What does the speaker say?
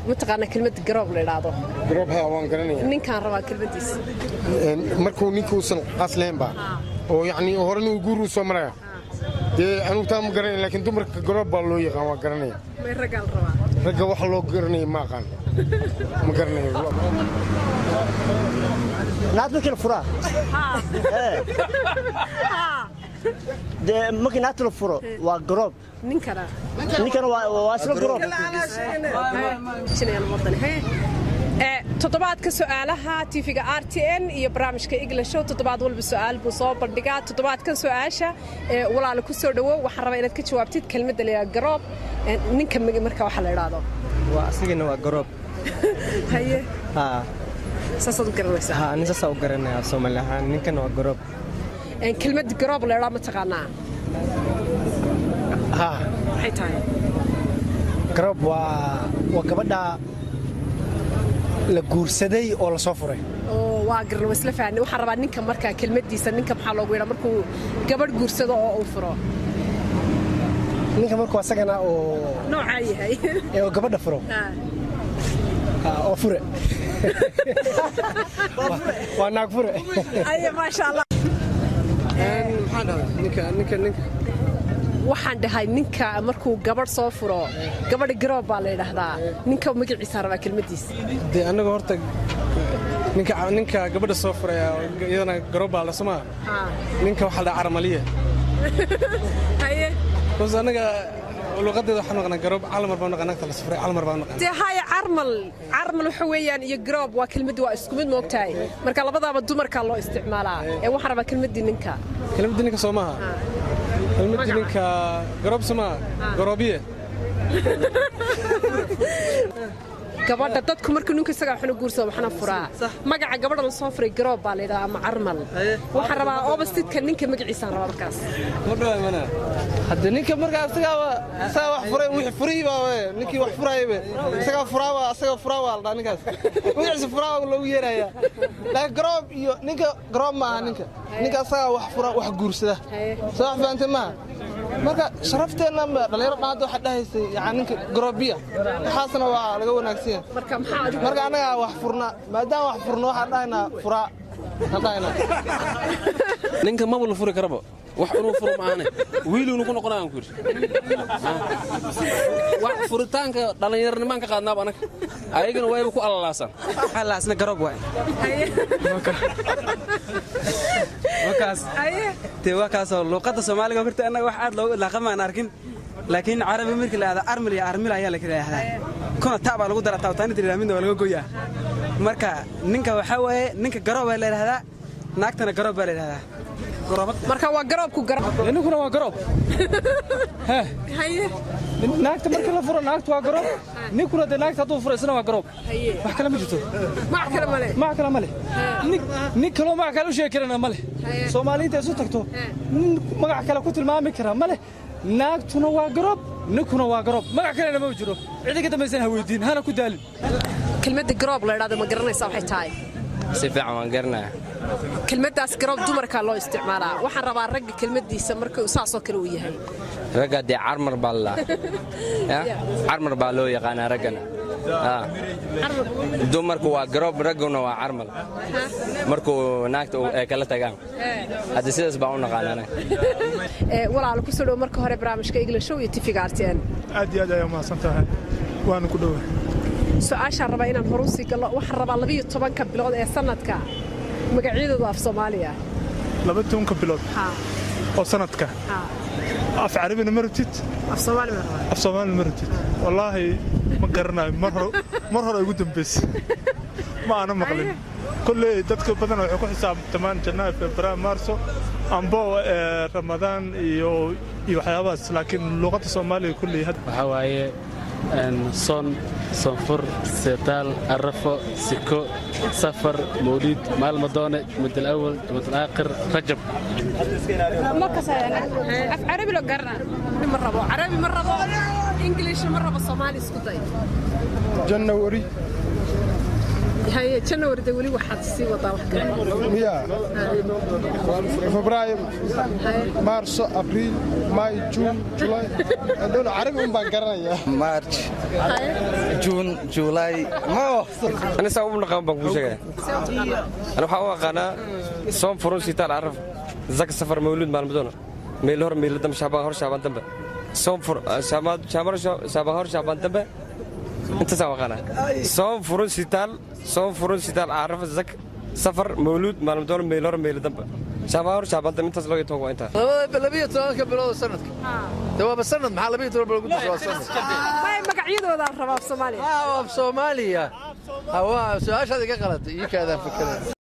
Ma taqaanaa kelmadda garoob la idhaahdo? Garoob, haa, waan garanaya. Ninkaan rabaa kelmaddiisa. Markuu ninkuusan xaas lahayn baa oo yacni horena uu guur uu soo maraya. Dee anugu taa ma garanaya, laakiin dumarka garoob baa loo yaqaan, waa garanaya. May, raggaa la rabaa. Ragga waxa loo garanaya ma aqaan, ma garanayo. Naagta markii la furaa, dee markii naagta la furo waa garoob. Ninkana? Ninkana waa isla garoob. Toddobaadka su'aalaha TV-ga RTN iyo barnaamijka English Show toddobaad walba su'aal buu soo bandhigaa. Toddobaadkan su'aasha, walaala, ku soo dhawow. Waxaan rabaa inaad ka jawaabtid kelmadda la yidhaha garoob. Ninka marka waxa la idhaahdo? Waa asigana waa garoob. Haye. Haa. Saasaad u garanaysaa? Haa, nin saasaa u garanaya Soomaali ahaan, ninkana waa garoob. Kelmadda garoob la idhaa ma taqaanaa? Haa. Maxay tahay? Garoob waa gabadha la guursaday oo la soo furay. Oo waa garan, waa isla fahnay. Waxaan rabaa ninka markaa kelmaddiisa. Ninka maxaa loogu yeedhaa markuu gabadh guursado oo uu furo? Ninka markuu asagana oo noocaa yahay. Ee oo gabadha furo oo fure, waa naag fure. Aye, maasha Allah. Maxaan dhahay? Ninka Waxaan dhahay, ninka markuu gabadh soo furo, gabadha garoob baa la yidhaahdaa. Ninka magaciisa rabaa, kelmaddiisa. Dee annaga horta ninka gabadha soo furaya iyadana garoob baa la somaa. Ninka waxaa la dhahaa carmaliya. Haye. Bas, annaga luqadeeda waxaan naqanaa garoob, calmar baan naqanaa. Naagta la soo furay calmar baan naqanaa. Dee haya, carmal, carmal waxa weeyaan iyo garoob waa kelmaddi, waa isku mid, moogtahay? Marka labadaaba dumarkaa loo isticmaalaa, ee waxaan rabaa kelmaddii ninka. Kelmadda ninka soo maaha? Kelmadda ninka garoob soo maaha? Garoobiye. Gabadha dadku markuu ninku isagaa waxna guursado waxna furaa, magaca gabadha la soo furay garoob baa la yidhahdaa ama carmal. Waxaan rabaa opposite-ka, ninka magaciisaan rabaa markaas. Ma dhawaa mana. Hadde ninka markaa isagaa wax furay, wixii furii baa we ninkii wax furaybe isagaa furaaba, isagaa furaa waa la dhaha. Ninkaas magaciisa furaa loogu yeeraya, laakiin garoob iyo ninka garoob ma aha. Ninka isagaa wax fura, wax guursada, soo wax fahamtay maaha? Marka sharafteenna dhalinyaro dhaanta waxaa dhahaysay yani ninka garoobiya, waxaasna waa laga wanaagsan yahay. Marka maxaa adigu? Marka annagaa wax furna, maadaama wax furno waxaan dhahaynaa furaa aan dhahaynaa. Ninka maba la furi karaba, wax inuu furo maahane wiiluunu ku noqonayaan ku yidhi. Wax furitaanka dhallinyaronimaan ka qaadnaaba anaga, ayagana wayba ku alalaasaan. Waxaa garoob waay. Wakaas dee, waa kaasoo luuqadda Soomaaliga horta annaga wax aad loogu idlaaqa maan arkin, laakiin Carabi markii la yidhahdo armil iyo armil ayaa la kala yidhahdaa, kuna ta baa lagu daraa, taawtaanita la midna waa laga goyaa. Marka ninka waxaa waaye ninka garoob baa la yidhahdaa, naagtana garoob baa la yidhahdaa. Marka waa garoobku garoob. Ninkuna waa garoob. Naagta markii la furo naagtu waa garoob, ninkuna dee naagta hadduu furo isna waa garoob. Wax kale ma jirto. Magac kale male? Magac kale ma leh. Nin kaloo magac kale u sheegi karana ma leh. Soomaaliinta isu tagto nin magac kale ku tilmaami kara ma leh. Naagtuna waa garoob, ninkuna waa garoob, magac kalena ma jiro. Cidi ka dambaysana ha weydiin, hana ku daalin. Kelmadda garoob la idhahdo ma garanaysaa waxay tahay? Si fiican waan garanaya. Kelmaddaas garoob dumarkaa loo isticmaalaa. Waxaan rabaa ragga kelmaddiisa marka saasoo kale uu yahay. Ragga dee carmar baa la carmar baa loo yaqaanaa raggana. Dumarku waa garoob, ragguna waa carmal markuu naagta ay kala tagaan. Hadda sidaas baan u naqaanana. Walaalo, kusoo dhow marka hore barnaamijka English Show iyo TV-ga RTN. Aad iyo aad ayaa umahadsan tahay, waana ku dhowa. Su-aashaan rabaa inaan horu sii gallo. Waxaan rabaa 12-ka bilood ee sanadka magacyadoodu af Soomaaliya. 12-ka bilood oo sanadka, af Carabina ma rabtid? Af Soomaali ma rabaa. Af Soomaali ma rabtid? Wallaahi ma garanayo. Mar hore ugu dambaysay ma aana maqlin. Kolley dadka badan waxay ku xisaabtamaan Janaayo, Februaayo, Maarso ambo Ramadaan iyo waxyaabahaas, laakiin luqadda Soomaaliga kolley Waxaa waaye soon, soonfur, seetaal, arafo, siko, safar, mawliid, maalmadoone, jumadal awal, jumadal aakhir, Rajab. Af Carabi loo garana ma rabo, Carabi ma rabo, English ma rabo, Soomaali isku day. January. Haye, January de weli waxaad sii wadaa wax kale. Miya? Febraayo, Maarso, Abriil, May, Juun, July. Dhown Carabi un baan garanayaa. March, June, July ma. Ani saa u naqaan baan kuu sheegaya. Ani waxaa u aqaanaa soon furun sitaal caraf zak safar mawluud maalmadoona meel hor meel dambe shaabaan hor shaabaan dambe soon fur shaabaan shaabaan hor shaabaan dambe, intaasaan aqaanaa. Soon furun sitaal, soon furun sitaal caraf zak safar mawluud maalmadoona meel hor meel dambe shaabaan hor shaabaan dambe, intaas loo togo waa intaa. 12-ka bilood sanadka de waaba sanad, maxaa 12 bilood ku waa sanad? May, magacyadoodaan rabaa af Soomaaliya. Af Soomaaliya waa su-aashaad iga qalatay, ii kaadaan fikiraya.